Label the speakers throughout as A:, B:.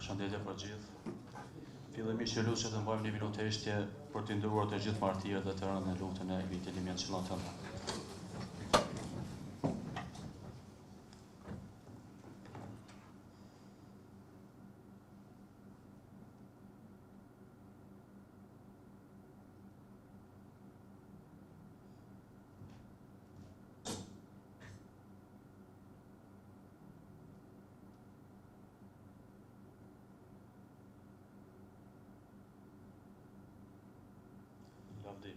A: Përshëndetje për gjithë. Fillimisht ju lus që të mbajmë një minutë heshtje për të nderuar të gjithë martirët dhe të rënë në luftën e vitit 1999. Lavdi.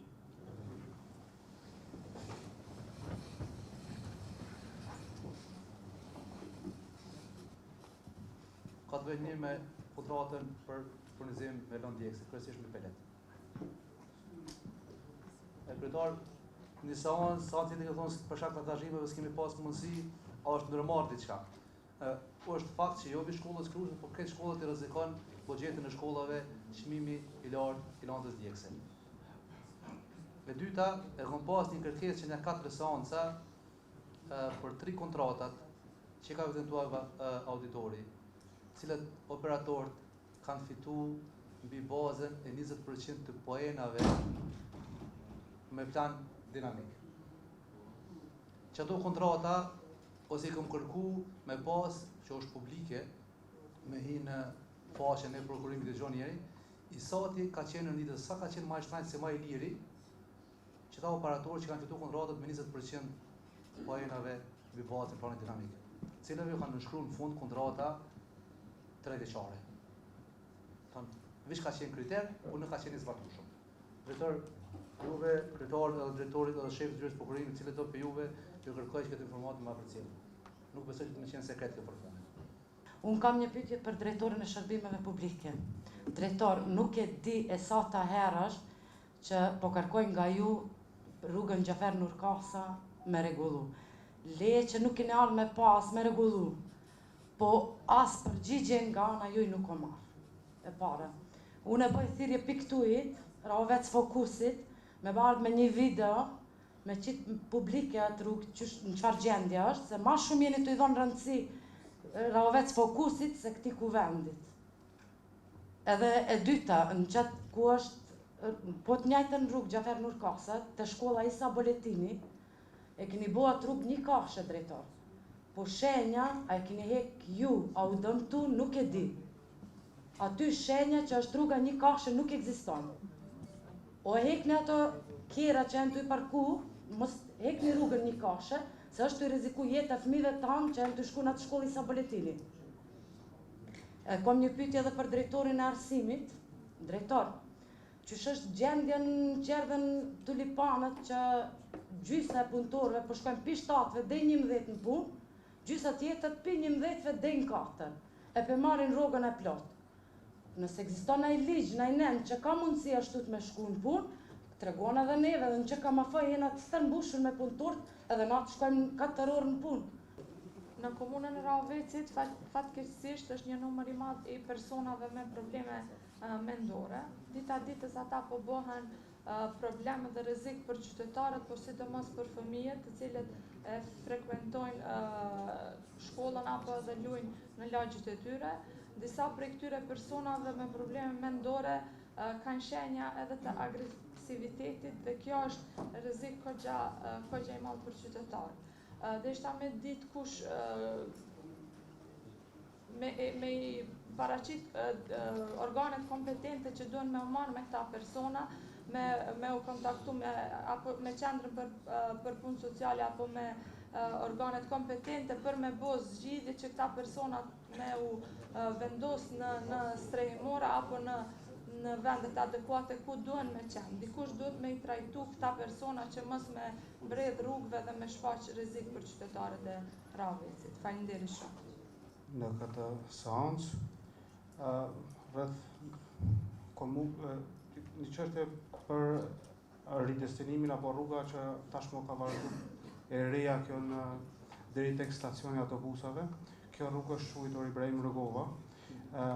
B: Ka të bëjë një me kontratën për furnizim me lëndë djegëse, kryesisht me pelet. E kryetar, një seancë, seancë tjetër ke thonë për shkak të angazhimeve s'kemi pas mundësi, a është ndërmarrë diçka. Ë, është fakt që jo veç shkollës Krushës, por krejt shkollat i rrezikon buxhetin e shkollave çmimi i lartë i lëndës djegëse. E dyta, e kam pas një kërkesë që në katër seanca për tri kontratat që ka evidentuar auditori, cilët operatorët kanë fitu mbi bazën e 20% të poenave me plan dinamik. Që ato kontrata, ose i kom kërku me pas, që është publike, me hi në faqen e prokurimit e gjon njeri, i sati ka qenë në ditën, sa ka qenë ma i shtrajtë se ma i liri, që ta operatorë që kanë fitu kontratat me 20% poenave mbi bazën e planit dinamik, cilëve kanë nënshkru në fund kontrata tre vjeçare. Thonë, veç ka qenë kriter, por nuk ka qenë i zbatueshëm. Drejtor, juve, kryetar edhe drejtorit edhe shefit të zyrës prokurimit, cilët do për juve, ju kërkoj që këtë informatë më përcjell. Nuk besoj që të më qenë sekret kjo për fundit.
C: Unë kam një pyetje për drejtorin e shërbimeve publike. Drejtor, nuk e di e sa ta herë është që po kërkoj nga ju rrugën Xhafer Nurkasa me rregullu. Le që nuk keni ardhë me pas me rregullu, po as përgjigje nga ana juj nuk kom marrë. E para. Unë e bëj thirrje piktuit, Rahovec Fokusit, me ardhë me një video, me qitë publike atë rrugë, qysh, në çfarë gjendje është, se ma shumë jeni tu i dhonë rëndësi Rahovec Fokusit se këtij kuvendit. Edhe e dyta, në qatë ku është, po të njajtën rrugë Xhafer Nurkasa, te shkolla Isa Boletini, e keni bo atë rrugë një kahshe drejtor. Po shenja, a e keni hek ju, a u dëmtu, nuk e di. Aty shenja që është rruga një kahshe nuk ekziston. O e hekni ato kera që janë tu i parku, mos hekni rrugën një kahshe, se është tu rreziku jeta e fëmijëve tanë që janë tu shku në atë shkollë Isa Boletini. E kam një pyetje edhe për drejtorin e arsimit. Drejtor, qysh është gjendja në çerdhen tulipanët që gjysa e punëtorëve po shkojnë pi shtatëve deri 11 në punë, gjysa tjetër pi 11-ve deri në 4, e pe marrin rrogën e plotë. Nëse ekziston naj ligj, naj nen që ka mundësi ashtu të me shku në punë, tregon edhe neve edhe në QKMF jena të stërmbushur me punëtorët edhe na të shkojmë 4 orë në punë.
D: Në komunën e Rahovecit, fatkeqësisht është një numër i madh i personave me probleme mendore. Dita ditës ata po bëhen problem dhe rrezik për qytetarët, por sidomos për fëmijët, të cilët e frekuentojnë shkollën apo edhe luajnë në lagjet e tyre. Disa prej këtyre personave me probleme mendore kanë shenja edhe të agresivitetit dhe kjo është rrezik kogja kogja i madh për qytetarët. Deshta me ditë kush me, me i paraqit organet kompetente që duhen me u marrë me këta persona, me, me u kontaktu me, apo, me qendrën për, për punë sociale apo me organet kompetente për me bo zgjidhje që këta persona me u vendos në, në strehimore apo në, në vendet adekuate ku duhen me qenë. Dikush duhet me i trajtu këta persona që mos me bredh rrugëve dhe me shfaq rrezik për qytetarët e Rahovecit. Faleminderit shumë.
E: Në këtë seancë rreth komu, një çështje për ridestinimin apo rruga që tashmë ka vazhdu e reja kjo në deri tek stacioni i autobusave. Kjo rrugë është quajtur Ibrahim Rugova. Ë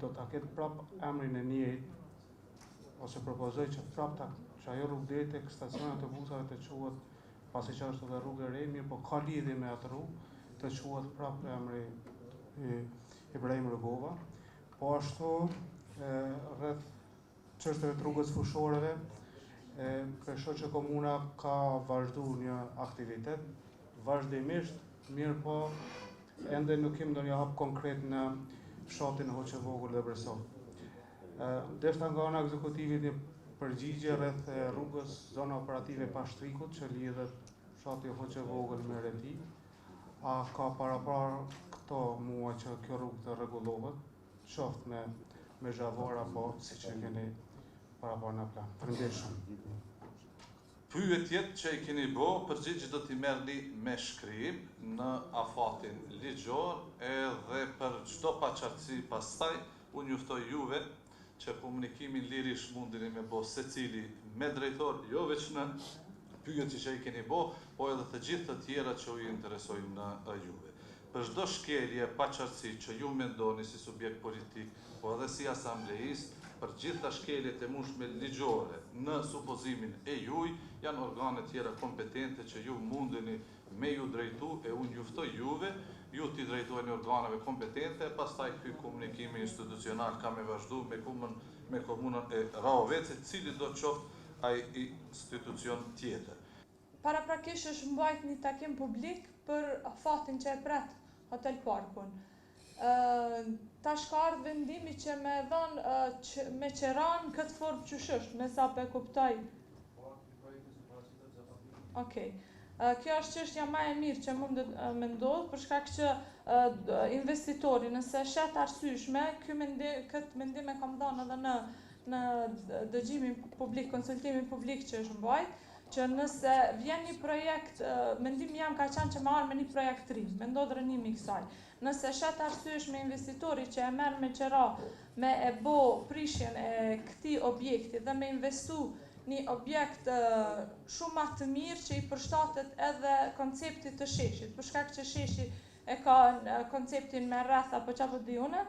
E: do ta ketë prap emrin e njëjtë ose propozoj që prap ta që ajo rrugë deri tek stacioni i autobusave të quhet pasi që është edhe rrugë e re, mirë po ka lidhje me atë rrugë, të quhet prap emri i. Ibrahim Rugova. Po ashtu rreth çështjeve të rrugës fushoreve, e shoh që komuna ka vazhdu një aktivitet vazhdimisht, mirëpo ende nuk kemi ndonjë hap konkret në fshatin Hoçë Vogël dhe Bresovë. Deshta nga ana e ekzekutivit një përgjigje rreth rrugës zona operative Pashtrikut që lidhet fshati Hoçë Vogël me Reti. A ka paraparë këto muaj që kjo rrugë të rregullohet, qoftë me me zhavorr apo siç e keni paraparë në plan. Faleminderit shumë.
F: Pyetjet që i keni bo, përgjigjet do t'i merrni me shkrim në afatin ligjor edhe për çdo paqartësi pastaj unë ju ftoj juve që komunikimin lirisht mundeni me bo secili me drejtor, jo veç në pyetje që i keni bo, po edhe të gjithë të tjerat që ju interesojnë juve. Për çdo shkelje, paqartësi që ju mendoni si subjekt politik, po edhe si asambleist, për gjitha shkeljet e mundshme ligjore në supozimin e juj, janë organe tjera kompetente që ju mundeni me ju drejtu e unë ju ftoj juve, ju t'i drejtoheni organeve kompetente e pastaj ky komunikimi institucional ka me vazhdu me kumën me komunën e Rahovecit, cilido qoftë ai institucion tjetër.
D: Paraprakisht është mbajt një takim publik për fatin që e pret Hotel Parkun. Tash ka ardhë vendimi që me dhanë me qera në këtë formë qysh është, me sa po e kuptoj. Okej. Kjo është çështja ma e mirë që mundet me ndodhë, për shkak që investitori nëse sheh të arsyeshme, ky mendim, këtë mendim e kam dhënë edhe në në dëgjimin publik, konsultimin publik që është mbajt, që nëse vjen një projekt, mendimi jem ka qenë që me ardhë me një projekt të ri, me ndodhë rrënimi i kësaj. Nëse sheh të arsyeshme investitori që e merr me qera me e bo prishjen e këtij objekti dhe me investu një objekt shumë ma të mirë që i përshtatet edhe konceptit të sheshit, për shkak që sheshi e ka konceptin me rreth apo ça po di unë,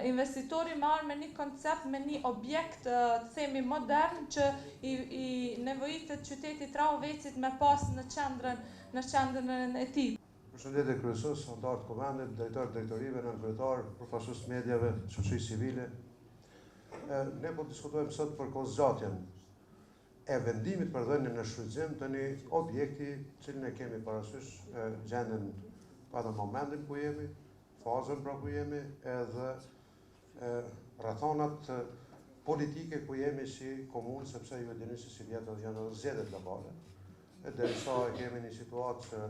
D: investitori me ardhë me një koncept, me një objekt, të themi, modern që i, i nevojitet qytetit Rahovecit me pas në qendrën, në qendrën e tij.
G: Përshëndetje kryesues, anëtarë të Kuvendit, drejtorë të drejtorive, nënkryetar, përfaqësues të mediave, shoqërisë civile. Ne po diskutojmë sot për kohëzgjatjen e vendimit për dhënien në shfrytëzim të një objekti, cilin e kemi parasysh gjendjen pa dhe momentin ku jemi, fazën pra ku jemi edhe rrethanat politike ku jemi si komunë, sepse ju e dini se sivjet edhe janë edhe zgjedhjet lokale. E derisa e kemi një situatë që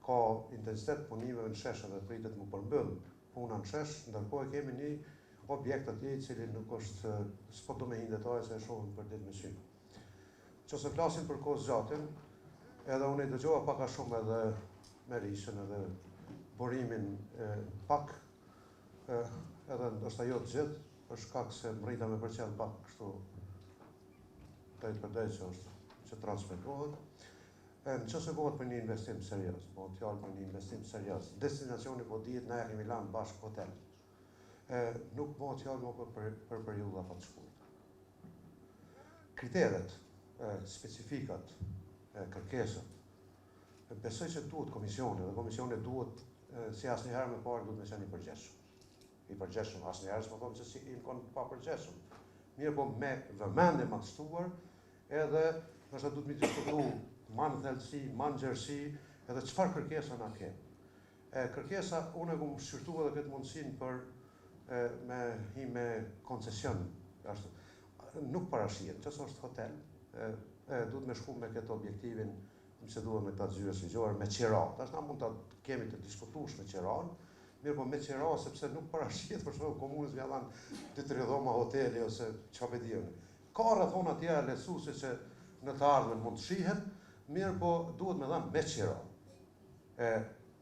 G: ka intensitet punimeve në shesh edhe pritet mu përmbyll puna në shesh, ndërkohë e kemi një objekt atje i cili nuk është, s'po du me hi në detaje se e shohim për ditë me sy. Qëse flasim për kohëzgjatjen, edhe unë i dëgjova pak a shumë edhe Merishën edhe Burimin e, pak, e, edhe ndoshta jo të gjithë, për shkak se mrrita me përcjell pak kështu drejtpërdrejt që është që transmetohet. E, në qëse bëhet për një investim serioz, bëhet fjalë për një investim serioz, destinacioni po dihet na e kemi lanë bashkë hotel. E, nuk bëhet fjalë më për, për, për periudha afatshkurtra. Kriteret, specifikat, kërkesat, besoj që duhet komisioni, dhe komisioni duhet, si asnjëherë më parë, duhet me qenë i përgjegjshëm. I përgjegjshëm, asnjëherë s'po thonë se si i konë pa përgjegjshëm. Mirë po me vëmendje më të shtuar, edhe ndoshta duhet mi diskutu ma në thellësi, ma në gjerësi, edhe çfarë kërkesa na ke. E, kërkesa, unë e kom shqyrtu edhe këtë mundësinë për e, me hi me koncesion, ashtu. Nuk parashihet, nëse është hotel, e, e, duhet me shku me këtë objektivin, se duhet me këta të zyrës ligjore, me qira. Tash na mund ta kemi të diskutueshme qiranë, mirë po me qira sepse nuk parashihet për shembull komunës me ja dhanë dy tri dhoma hoteli ose çka pe di unë. Ka rrethana tjera lehtësuese që në të ardhmen mund të shihen, mirë po duhet me dhanë me qira. E,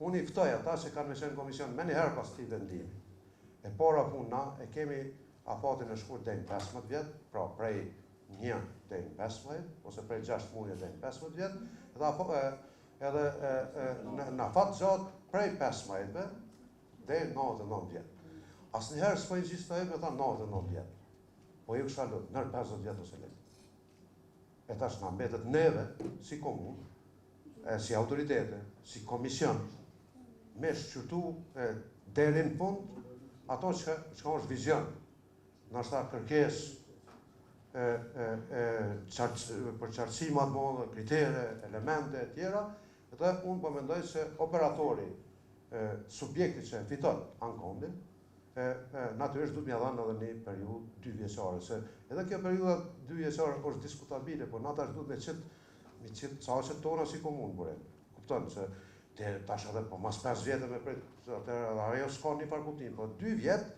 G: unë i ftoj ata që kanë me qenë në komision menjëherë pas këtij vendimi. E para punë na e kemi afatin e shkurt deri në 15 vjet, pra prej 1 deri në 15 ose prej 6 muaj deri në 15 vjet, dhe apo, e, edhe e, e, në, në afat gjatë prej 15 deri në 99 vjet. Asnjëherë s'po insistoj me thanë 99 vjet. Po ju kisha lut, nër 50 vjet ose lehtë. E tash na mbetet neve, si komunë, e, si autoritete, si komision, me shqyrtu e, deri në fund. ato çka çka është vizion, ndoshta kërkesë e, e, e qart, për qartësi ma të madhe, kritere, elemente e tjera, dhe unë po mendoj se operatori, e, subjekti që e fiton ankandin, e, e natyrisht duhet m'ia dhënë edhe një periudhë dy vjeçare, se edhe kjo periudha dy vjeçare është diskutabile, po na tash duhet me qit me qit caqet tona si komunë burim. Kupton se te tash edhe po mas 5 vjetë me prit atëherë edhe ajo s'ka një farë kuptim, po 2 vjet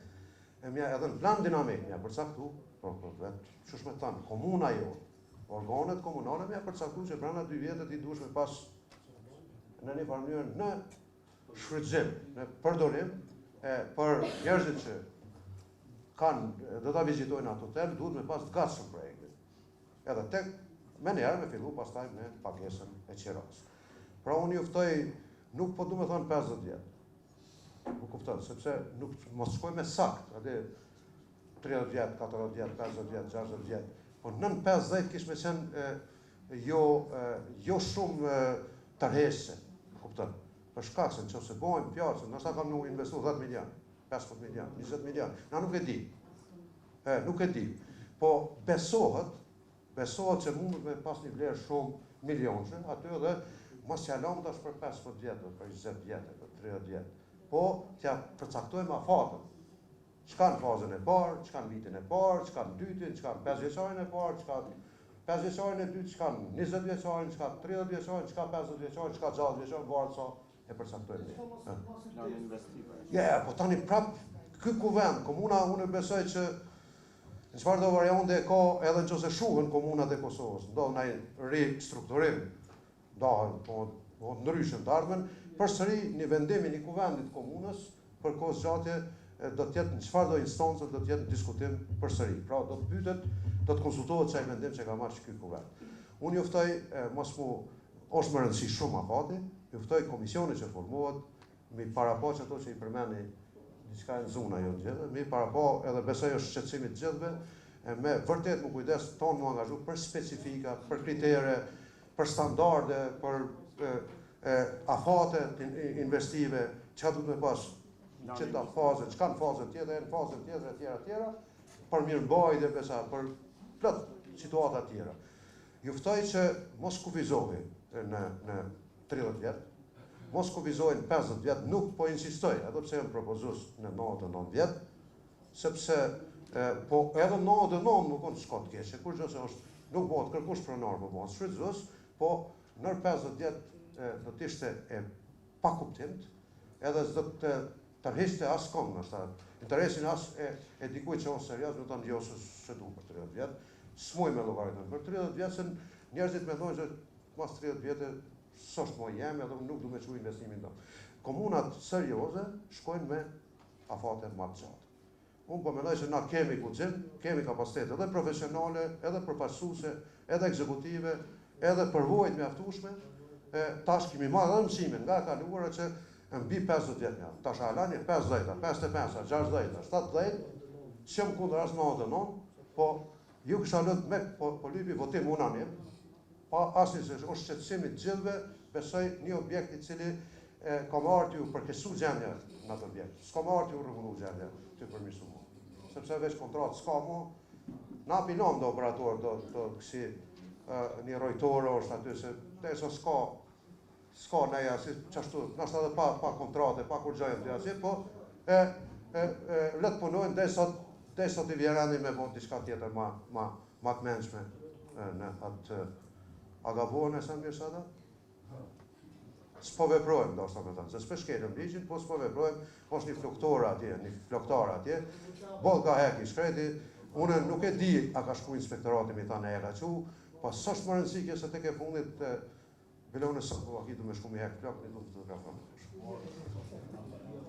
G: e mja edhe në plan dinamik mja përcaktu, po po vet, qysh me thënë, komuna jo, organet komunale mja përcaktu që brenda 2 vjetët i duhesh me pas në një farë mënyrë në shfrytëzim, në përdorim, e për njerëzit që kanë, do ta vizitojnë atë hotel, duhet me pas të gatshëm projektin. Edhe tek menjëherë me fillu pastaj me pagesën e qirasë. Pra unë ju ftoj, nuk po du me thonë 50 vjet. Nuk kupton, sepse nuk mos shkoj me sakt, atë 30 vjet, 40 vjet, 50 vjet, 60 vjet, po nën 50 kish me qenë e, jo e, jo shumë tërheqëse, kupton. Për shkak se nëse bëjmë fjalë se ndoshta kanë me investu 10 milion, 15 milion, 20 milion, na nuk e di. E, nuk e di. Po besohet, besohet që mundet me pas një vlerë shumë milionëshe, aty edhe mos ja lamë tash për 15 vjet, për 20 vjet, për 30 vjet. Po t'ja përcaktojmë afatet. Çka në fazën e parë, çka në vitin e parë, çka në dytin, çka në 5 vjeçarin e parë, çka në 5 vjeçarin e dytë, çka në 20 vjeçarin, çka në 30 vjeçarin, çka 50 vjeçarin, çka 60 vjeçarin, varet sa e përcaktojmë ne.
H: Plan investive.
G: Ja, ja, po tani prap ky kuvend, komuna unë besoj që në çfarë do variante ka edhe nëse shuhen komunat e Kosovës, ndodh ndonjë ristrukturim, ndahen, po po ndryshe në të ardhmen, përsëri një vendim i një kuvendit të komunës për kohë zgjatje do të jetë në çfarë do instance do të jetë në diskutim përsëri. Pra do të pyetet, do të konsultohet çaj vendim që ka marrë ky kuvend. Unë ju ftoj mos mu është më rëndësi shumë afati, ju ftoj komisionin që formohet mi parapa që ato që i përmeni diçka e nxuna jo të gjithë, mi parapa edhe besoj është shqetësimi të gjithëve, e me vërtet më kujdes tonë mu angazhu për specifika, për kritere, për standarde, për e, e, afate investive, çka duhet me pas qëta fazën, çka në fazën tjetër, në fazën tjetër, e tjera, tjera, për mirëmbajtje, besa, për plot situata tjera. Ju ftoj që mos kufizohi në, në 30 vjet, mos kufizohi në 50 vjet, nuk po insistoj, edhe pse jam propozues në 99 vjet, sepse e, po edhe 99 nuk unë s'ka të keqe, kur gjë se është, nuk bëhet kërkush pronar, po bëhet shfrytëzues, po nër 50 vjet e, do të ishte e pakuptimt, edhe s'do të tërhiqte as kënd, ndoshta interesin as e, e dikujt që është serioz, më thonë jo se s'e du për 30 vjet, s'muj me llogaritën për 30 vjet se njerëzit mendojnë se mas 30 vjetë s'është më jemi edhe nuk du me çu investimin do. Komunat serioze shkojnë me afate më të gjata. Unë po mendoj se na kemi guxim, kemi kapacitet edhe profesionale, edhe përfaqësuese, edhe ekzekutive, edhe përvojë të mjaftueshme. E, tash kemi marrë edhe mësimin nga e kaluara që mbi 50 vjet janë. Tash a lani 50, 55, 60, 70, s'jam kundër as 99, po ju kisha lënë me po, po lypi votim unanim, pa asnjë se është shqetësim i të gjithëve, besoj një objekt i cili e, ka me ardhë t'ju përkeqësu gjendja në atë objekt. S'ka me ardhë t'ju rregullu gjendja, t'ju përmirësu mo. Sepse veç kontratë s'ka mo, na pinon do operator, do, do kësi e, një rojtore është aty, se derisa s'ka s'ka ne asi, qashtu, ndoshta edhe pa, pa kontrate, pa kur gjajnë të asi, po e, e, e, le të punojnë derisa derisa t'i vjen rendi me bo diçka tjetër ma, ma, ma të mençme në atë a gabohen e sa mirë sa da? S'po veprojmë, ndoshta me thënë, se s'po shkelëm ligjin, po s'po veprojmë, është një floktor atje, një floktar atje, boll ka hek i shkreti, unë nuk e di a ka shku inspektorati me thanë e ka qu, po s'është më rëndësi kjo se tek e fundit bile unë sot po vaki du me shku me hek flok, një du të fotografon.